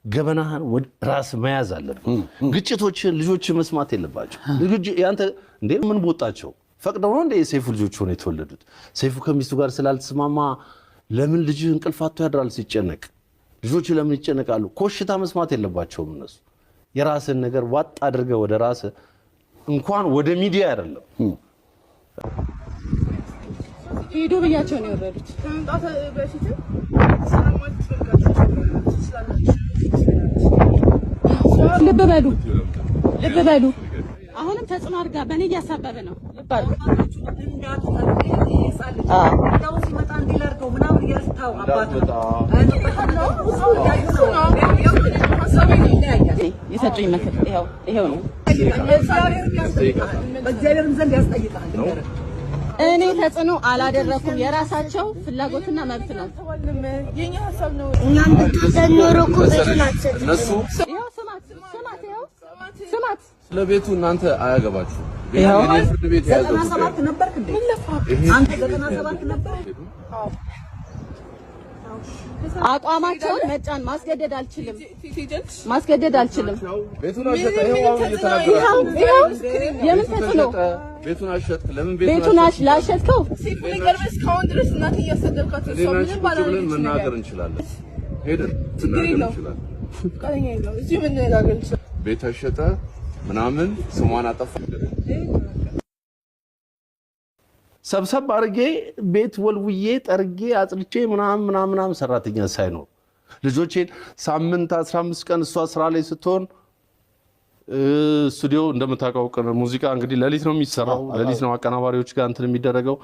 ገበናህን ወደ ራስ መያዝ አለብህ። ግጭቶችን ልጆች መስማት የለባቸው። ያንተ እንዴ ምን ቦጣቸው ፈቅደው ነው እንደ የሰይፉ ልጆች ሆነው የተወለዱት? ሰይፉ ከሚስቱ ጋር ስላልተስማማ ለምን ልጅ እንቅልፍ አጥቶ ያድራል ሲጨነቅ? ልጆች ለምን ይጨነቃሉ? ኮሽታ መስማት የለባቸውም እነሱ። የራስን ነገር ዋጥ አድርገህ ወደ ራስህ፣ እንኳን ወደ ሚዲያ አይደለም። ሂዱ ብያቸው ነው የወረዱት። ከመምጣት በፊትም ሰላም ማለት ትችላላችሁ። ልብ በሉ፣ ልብ በሉ። አሁንም ተጽዕኖ አድርጋ በእኔ እያሳበበ ነው። ልብ አድርጉ። እንዳው ሲመጣ እንዲህ ላድርገው ምናምን እያልክ ተው፣ አባት ነው። የሰጡኝ ምክር ይኸው ይኸው ነው። በእግዚአብሔርም ዘንድ ያስጠይቃል። እኔ ተጽዕኖ አላደረኩም። የራሳቸው ፍላጎትና መብት ነው። የኛ ሀሳብ ነው። እኛም ብታዘን ኖሮ እኮ ቤቱን አትሰጥም። እነሱ ይኸው ስማት፣ ስማት፣ ይኸው ስማት። ስለ ቤቱ እናንተ አያገባችሁ። ቤቱ ፍርድ ቤት የያዘው ዘጠና ጉዳይ ሰባት ነው። ነበርክ እንዴ? ይሄ አንተ 97 ነበር? አቋማቸውን መጫን ማስገደድ አልችልም፣ ማስገደድ አልችልም። ቤቱን አሸጠ። ይኸው አሁን እየተናገረ ይኸው ይኸው የምን ተጽዕኖ? ቤቱን አሸጥክ። ለምን ቤቱን ላሸጥከው? ሴፉ ነገር እስካሁን ድረስ እናቴ እያሰደብካት እሷ እኔና አንቺ ምንም ቁጭ ብለን ባላደረገችው ነገር መናገር እንችላለን። ሄደን ችግር መናገር የለውም። እንችላለን። ፈቃደኛ የለውም። እዚሁ መነጋገር እንችላለን። ቤት አሸጠ ምናምን ስሟን አጠፋ። ሰብሰብ አድርጌ ቤት ወልውዬ ጠርጌ አጽድቼ ምናምን ምናምን ምናምን ሰራተኛ ሳይኖር ልጆቼን ሳምንት 15 ቀን እሷ ስራ ላይ ስትሆን ስቱዲዮ እንደምታውቀው ሙዚቃ እንግዲህ ሌሊት ነው የሚሰራው። ሌሊት ነው አቀናባሪዎች ጋር እንትን የሚደረገው።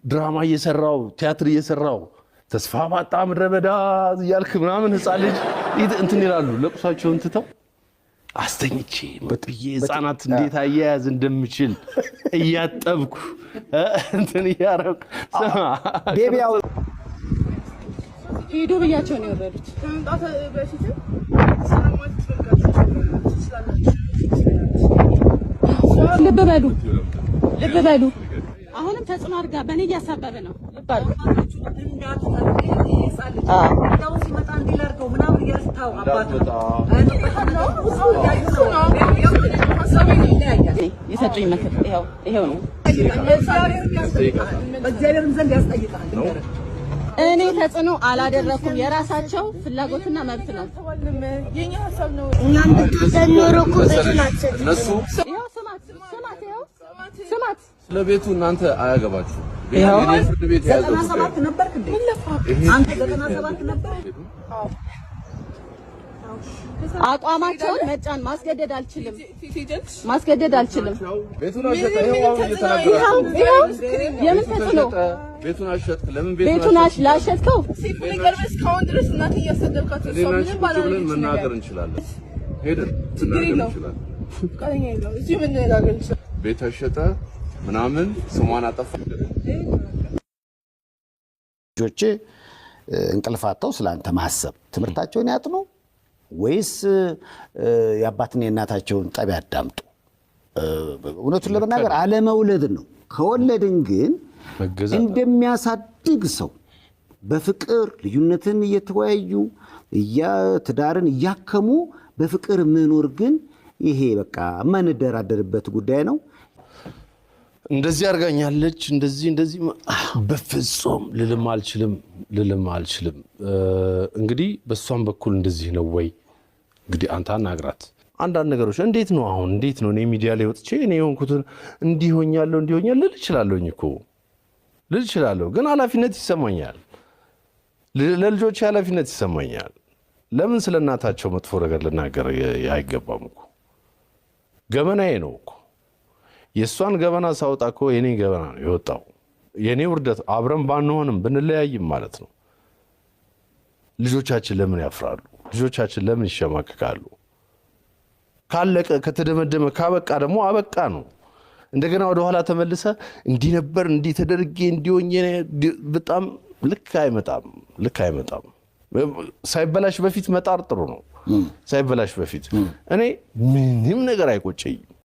ድራማ እየሰራው፣ ቲያትር እየሰራው፣ ተስፋ ባጣ ምድረ በዳ እያልክ ምናምን ህፃን ልጅ እንትን ይላሉ። ለቅሷቸውን ትተው አስተኝቼ ብዬ ህፃናት እንዴት አያያዝ እንደምችል እያጠብኩ እንትን እያረኩ ስማ፣ ቤቢ ያው ሂዱ ብያቸው ነው የወረዱት። ከመምጣት በፊትም ሰላም ማለት ትችላላችሁ። ልብ በሉ፣ ልብ በሉ። አሁንም ተጽዕኖ አድርጋ በእኔ እያሳበበ ነው። ልብ አድርጉ። እንዳው ሲመጣ እንዲህ ላድርገው ምናምን እያልክ ተው፣ አባት ነው። የሰጡኝ ምክር ይኸው ይኸው ነው። በእግዚአብሔርም ዘንድ ያስጠይቃል። እኔ ተጽዕኖ አላደረኩም። የራሳቸው ፍላጎትና መብት ነው። የኛ ሀሳብ ነው። እኛም ብታዘን ኖሮ እኮ ቤቱን አትሰጥም። እነሱ ይኸው ስማት፣ ስማት፣ ይኸው ስማት። ስለ ቤቱ እናንተ አያገባችሁ። ቤቱ ፍርድ ቤት የያዘው ዘጠና ጉዳይ ሰባት ነው። ነበርክ እንዴ? ይሄ አንተ 97 ነበር? አቋማቸውን መጫን ማስገደድ አልችልም፣ ማስገደድ አልችልም። ቤቱን አሸጠ። ይኸው አሁን እየተናገረ ይኸው ይኸው የምን ተጽዕኖ? ቤቱን አሸጥክ። ለምን ቤቱን ላሸጥከው? ሴፉ ነገር እስካሁን ድረስ እናቴ እያሰደብካት እሷ እኔና አንቺ ምንም ቁጭ ብለን ባላደረገችው መናገር ነገር እንችላለን። ሄደን ችግር መናገር የለውም። እንችላለን። ፈቃደኛ የለውም። እዚሁ መነጋገር እንችላለን። ቤት አሸጠ ምናምን ስሟን አጠፋ። ልጆች እንቅልፍ አጥተው ስለ አንተ ማሰብ ትምህርታቸውን ያጥኑ ወይስ የአባትና የእናታቸውን ጠብ ያዳምጡ? እውነቱን ለመናገር አለመውለድ ነው። ከወለድን ግን መገዛት እንደሚያሳድግ ሰው በፍቅር ልዩነትን እየተወያዩ ትዳርን እያከሙ በፍቅር መኖር ግን ይሄ በቃ የማንደራደርበት ጉዳይ ነው። እንደዚህ አድርጋኛለች፣ እንደዚህ እንደዚህ በፍጹም ልልም አልችልም፣ ልልም አልችልም። እንግዲህ በእሷም በኩል እንደዚህ ነው ወይ? እንግዲህ አንተ አናግራት። አንዳንድ ነገሮች እንዴት ነው አሁን እንዴት ነው እኔ ሚዲያ ላይ ወጥቼ እኔ የሆንኩትን እንዲህ ሆኛለሁ እንዲህ ሆኛለሁ ልል እችላለሁኝ እኮ፣ ልል እችላለሁ፣ ግን ኃላፊነት ይሰማኛል። ለልጆቼ ኃላፊነት ይሰማኛል። ለምን ስለ እናታቸው መጥፎ ነገር ልናገር አይገባም እኮ፣ ገበናዬ ነው እኮ። የእሷን ገበና ሳወጣ እኮ የኔ ገበና ነው የወጣው፣ የኔ ውርደት። አብረን ባንሆንም ብንለያይም ማለት ነው። ልጆቻችን ለምን ያፍራሉ? ልጆቻችን ለምን ይሸማቀቃሉ? ካለቀ፣ ከተደመደመ፣ ካበቃ ደግሞ አበቃ ነው። እንደገና ወደኋላ ተመልሰ እንዲህ ነበር፣ እንዲህ ተደርጌ፣ እንዲሆኜ በጣም ልክ አይመጣም፣ ልክ አይመጣም። ሳይበላሽ በፊት መጣር ጥሩ ነው። ሳይበላሽ በፊት እኔ ምንም ነገር አይቆጨኝም።